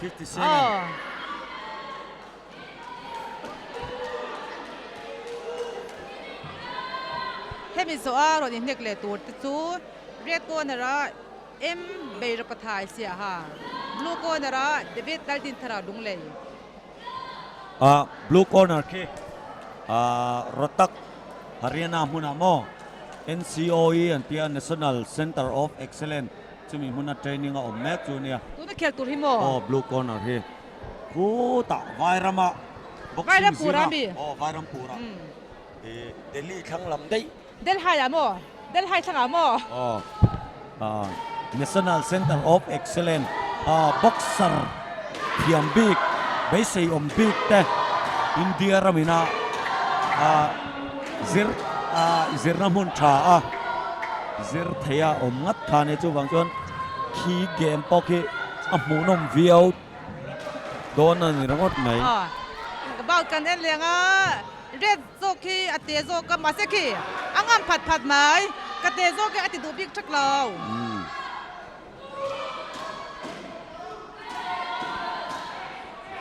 57. Aw. Hemi zawh a rawn inhnek leh tur te chu red corner a M Beirapathai Siaha, blue corner a David Laldinthara Lunglei. A blue corner khi Rohtak Haryana hmunah maw NCOE an tia National Centre of Excellence chumi hmuna training a awm mek chu ania. Tuna khel tur hi maw? Aw blue corner hi khutah Vairama boxing zira aw Vairampura Delhi thlang lam daih. Delhi ah maw? Delhi thlangah maw? Aw, National Centre of Excellence boxer thiam bik, beisei awm bik te India ramina zir zirna hmun tha a zir thei a awm ngat kha nia chuvang chuan khi game pawh khi a hmuhnawm viau dawn a ni ringawt mai. Aw, about kan en leng a. Red zawk khi a te zawk a, mahse khi a ngam phat phat mai, ka te zawk hi a ti duh bik thak lo.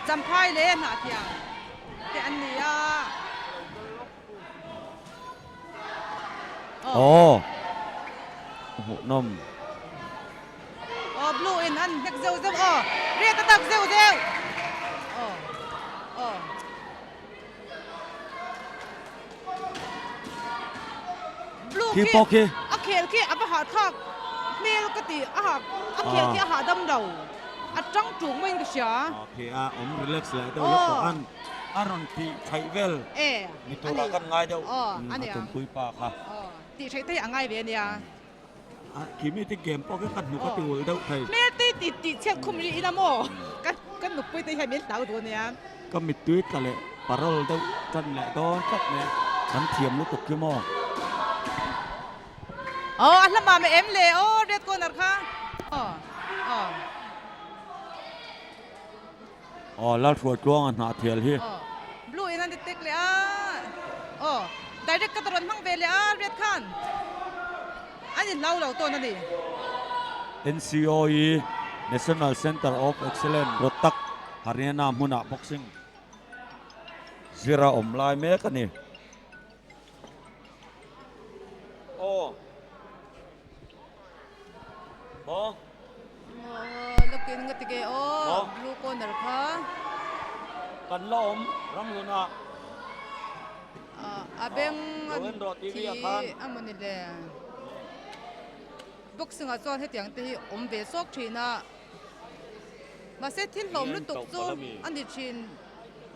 Champhai leh Hnahthiang te an ni a. Aw, hmuhnawm. Aw blue in an hnek zeuh zeuh aw, red a tak zeuh zeuh. Aw, aw. Blue Khi pawh khi. A khel khi a va hahthlak hmel ka ti a ha a khel khi a hahdam lo a tang tuk maiin ka hria. Aw khi a awm relax leh deuh lawk tawh an a rawn tih theih vel ni turah kan ngai deuh a tumpui pa kha. Tih theih te hi a ngai ve a nia. Khi mi te game pawh khi ka hnuk a ti ul deuh thei. Hmel te ti tih chhiat khum rih ila maw? Ka nupui te hian min hlau duh ania. Ka mittui tla leh parol deuh tan leh dawn tlat mai a, kan thiam lutuk khi maw? Aw a hla mah mah em le aw red corner kha aw aw. Aw Lalhruaitluanga hnahthial hi. Aw blue in an detect leh a aw direct ka ta rawn hmang ve leh a red khan an in hlau lo tawn a ni. NCOE National Centre of Excellence Rohtak Haryana hmunah boxing zir a awm lai mek a ni. Aw. Maw? Lokin nga tige aw blue corner kha. Kan la awm ramhluna. A beng thi a mawni le. Boxing ah chuan hetiang te hi awm ve zawk thin a. Mahse thil hlawm lutuk chu a ni thin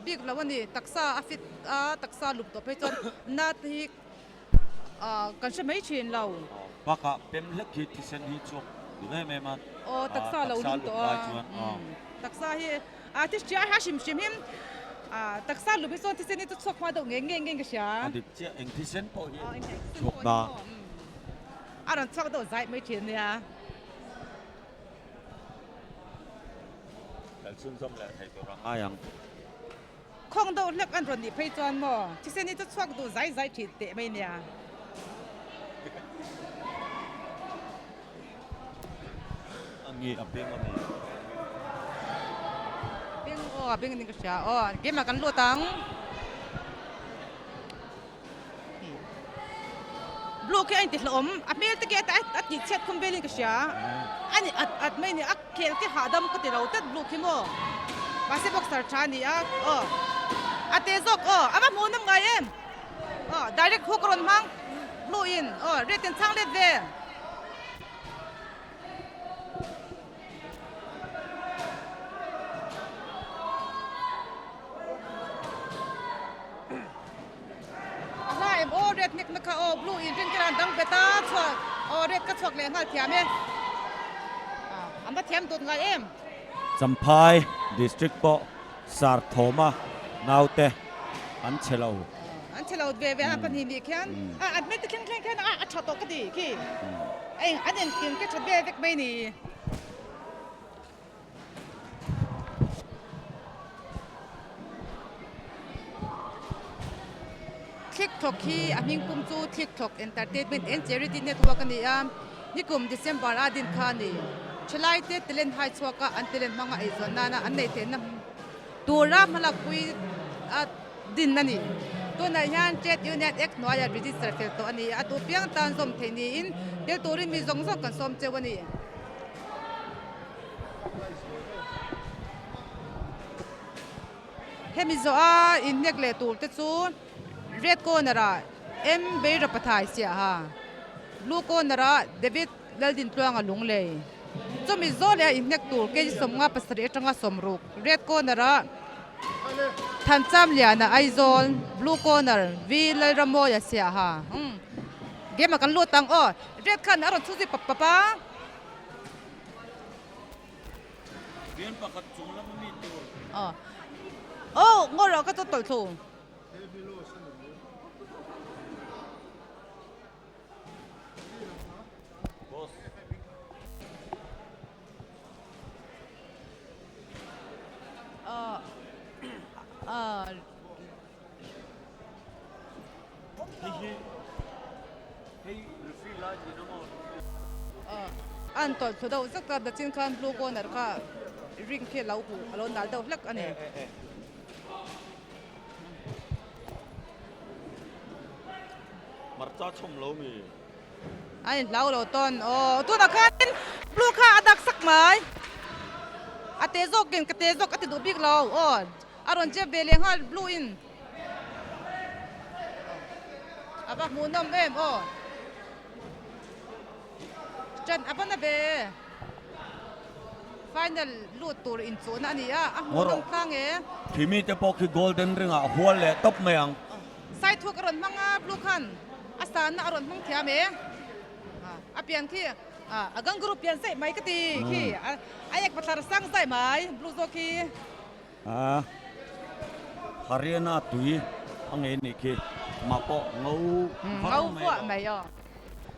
bik lo a ni. Taksa a fit a taksa lup tawh phei chuan na te hi Kan hre mai thin lo. Bakah pem hlek hi thisen hi chhuak duh em em a. Aw taksa lo lum tawh a. Taksa hi a thi hria a hrim hrim hi taksa lum hi chuan thisen hi chu chhuak hma deuh ngei ngei ngei ka hria. A dik chiah eng thisen pawh hi chhuak hma. A rawn chhuak deuh zai mai thin nia. Kal chhunzawm leh thei tur a ngai ang. Khawng deuh hlek an rawn nih phei chuan maw thisen hi chu chhuak duh zai zai thin teh mai nia. A nge a beng a mi. Beng aw a beng a ni ka hria aw game ah kan lut ang. Blue khi a inti hlawm a hmel te khi a tih chhiat khum velin ka hria a ni at at mai a ni a khel khi hahdam ka ti lo tlat blue khi maw mahse boxer tha a ni a aw a te zawk aw a va hmuh nawm ngai em aw direct hook a rawn hmang blue in aw red in chhang let ve. A hla em aw red hnek na kha aw blue in rin kher an dang bet a chhuak aw red ka chhuak leh nghal thiam e an va thiam dawt ngai em. Champhai district pawh Sarthawma naute an che lo. An che lo ve ve a pahnih nih khian a an hmel te thleng thleng khian a tha tawh ka ti khi an engkim khi a that vel vek mai ni. Thlikthawk hi a hming pum chu Thlikthawk Entertainment and Charity Network a ni a, nikum December a din kha a ni. Thalaite talent hai chhuaka an talent hmanga eizawn nana an neih theihna tura hmalakpui a din a ni. Tunah hian Trade Union Act hnuaiah register fel tawh a ni a, duh piang tan zawm theih niin tel turin mi zawng zawng kan sawm cheu a ni. Hemi zawha inhnek leh tur te chu Red corner ah M Beira Pathai Siaha, Blue corner ah David Laldintluanga Lunglei. Chumi zawh leh a inhnek tur kg 57 atanga 60 Red corner ah Thanchamliana Aizawl, Blue corner V Lalramawia Siaha. Game ah kan lut ang aw. Red khan a rawn chhu zui pap pap a. Rian pakhat chung lam a mi tur. Aw. Aw, ngaw rawh ka chu tawlh thlu. Boss. Aw. Aw. An tawlh thlu deuh zet a, nachin khan blue corner kha ring khi a lo huh a lo nal deuh hlek a ni. Hmarcha chhawm lo mi. A inhlau lo tawn aw tunah khanin blue kha a dak sak mai a te zawkin ka te zawk a ti duh bik lo aw. A rawn chep ve leh nghal blue in a va hmuhnawm em aw ṭan a va na ve final lut tur inchuhna a ni a a hmuhnawm tlang e. Khi mite pawh khi golden ring ah hual leh tawp mai ang. Saithuk a rawn hmang a blue khan a sanna a rawn hmang thiam e. A pian khi a ganguru pian zaih mai ka ti khi a ek pathlar sang zaih mai blue zawk khi. A Haryana tui a ngei nih khi mah pawh ngo var mai lo. Mai aw.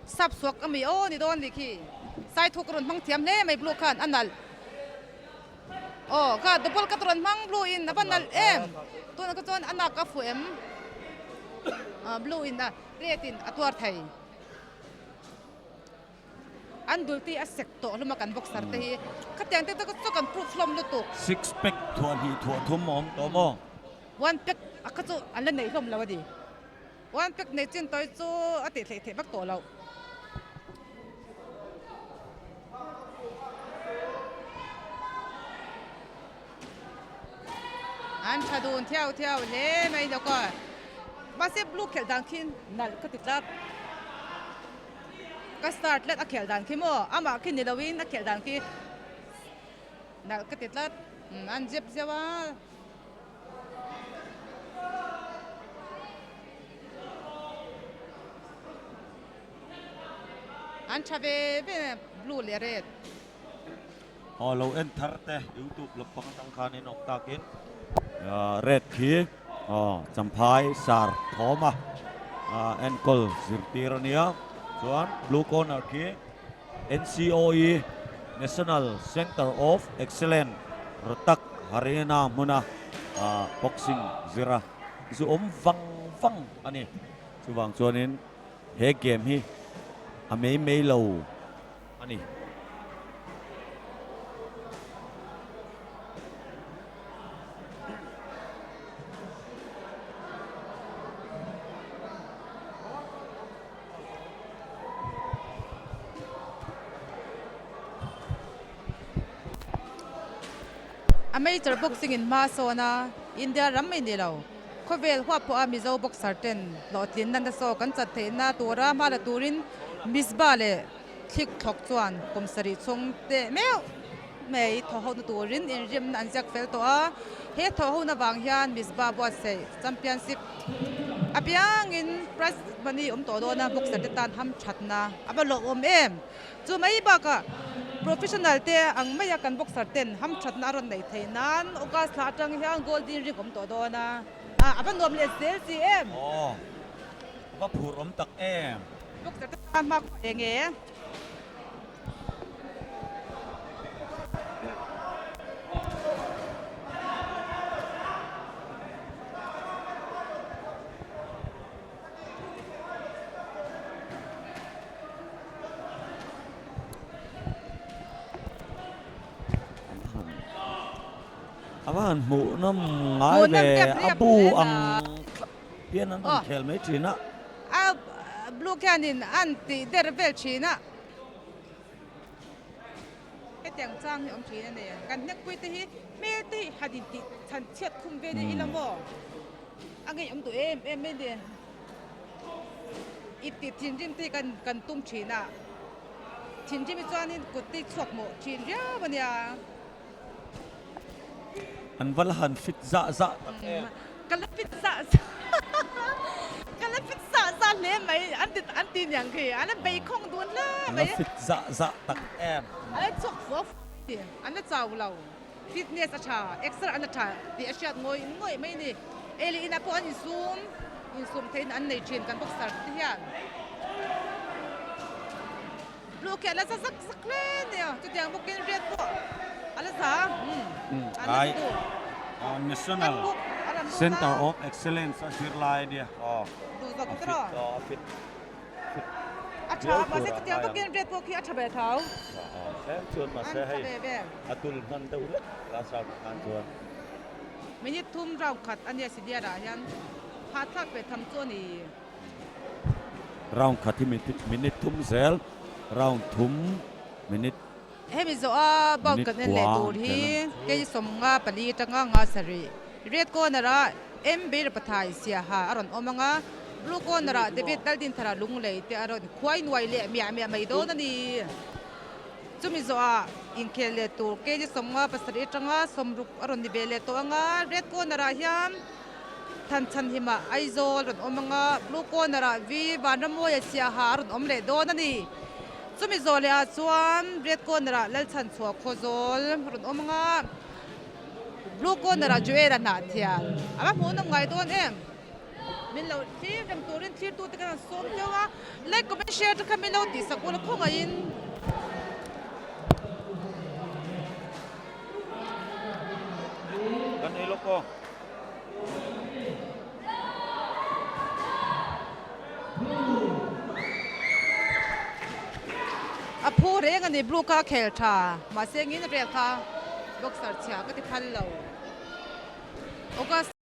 Sap suak a mi aw ni dawn nih khi. Saithuk a rawn hmang thiam hle mai blue khan a nalh. Aw kha double cut a rawn hmang blue in a va nalh em. Tunah kha chuan a nak a fuh em. Blue in a red in a tuar thei. An dul tih a sek tawh hlawm a kan boxer te hi. Khatiang te chu kan proof hlawm lutuk. Six pack thuah hnih thuah thum a awm tawh maw? One pack a kha chu an la nei hlawm lo a ni. One pack nei chin tawi chu a tih theih theih vak tawh loh. An tha dun thiau thiau hle mai lawk a. Mahse blue khelh dan khi nalh ka ti tlat. Ka star tlat a khelh dan khi maw amah khi ni loin a khelh dan khi nalh ka ti tlat an zep zeuh a. An tha ve ve blue leh red. Aw lo en thar te youtube lampang atang khanin awm takin red khi aw champhai sar thawm a enkawl zirtir a nia chuan blue corner khi NCOE National Centre of Excellence Rohtak Haryana hmuna boxing zira zu awm vang vang a ni chuvang chuanin he game hi a mei mei lo a ni. Amateur boxing in hma sawn a, India ram mai ni lo, khawvel huap pawha Mizo boxer ten hlawhtlinna nasa kan chat theihna tura hma la turin Misbah leh Thlik thlawk chuan kum sarih chhung teh meuh mai thawhhona turin inrimna an ziak fel tawh a, he thawhhona vang hian Misbah buatsaih Championship apiangin prize money awm tawh dawn a, boxer te tan ham thatna a va lawmawm em? Chu mai bakah professional te ang maia kan boxer ten ham thatna a rawn neih theih nan August thla atang hian Golden Ring awm tawh dawn a, a va nuam leh zel si em? Aw, a va phur awm tak em? Boxer te tan hma khawh eng e? A va han hmuhnawm ngai ve, a bu ang thlap hian an rawn khel mai thin a. A blue khianin an tih der vel thin a. Hetiang chang hi awm thin a ni. Kan hnekpui te hi hmel te hi han intih chhan chhiat khum ve nia ila maw? A ngeiawm duh em em mai ni. I tih thinrim te hi kan kan tum thin a. Thinrim hi chuanin kut te hi chhuak mawh thin riau a nia. An va la han fit zah zah tak em. Ka la fit zah zah ka la fit zah zah hle mai an ti an ti niang khi an la bei khawng dun hle mai. An la fit zah zah tak em. An la chhuak fua fua mai an la chau lo fitness a tha exer an la tha tih a hriat ngawih ngawih mai a ni. Ei leh inah pawh an insum insum theihin an nei thin kan boxer te hian. Blue khi a la za zak zak hle a nia, chutiang bawkin red pawh a la za a la za duh. National Center of Excellence a zir lai a nia aw a fit aw a fit fit A tha mahse chutiang bawkin red pawh khi a tha ve tho. Tlem chuan mahse hei a tul hman deuh hlek last round ah khan chuan. Minute thum round khat a nia senior ah hian hahthlak ve tham chu a ni. Round khat hi minute thum zel, round thum minute Hemi zawha bout kan en leh tur hi kei sawmnga pali atanga nga sarih. Red corner ah MB Rapathai Siaha a rawn awm ang a, blue corner ah David Laldinthara Lunglei te a rawn khuai nuai leh miah miah mai dawn a ni. Chumi zawhah inkhel leh tur kei sawmnga pasarih atanga sawmruk a rawn ni ve leh tawh ang a, red corner ah hian Thanchhanhima Aizawl rawn awm ang a, Blue Corner ah V Vanramawia Siaha a rawn awm leh dawn a ni. Chumi zawh leh ah chuan Red Corner ah Lalchhanchhuah Khawzawl rawn awm ang a, Blue Corner ah Joel-a Hnahthial a va hmuhnawm ngai dawn em? Min lo thlir reng turin thirtute kan han sawm deuh a, like, comment, share te kha min lo tihsak ula khawngaihin. Kan ei lawk aw. A phu reng a ni blue kha a khel tha mahse engin a rel kha boxer chhia ka ti phal lo August.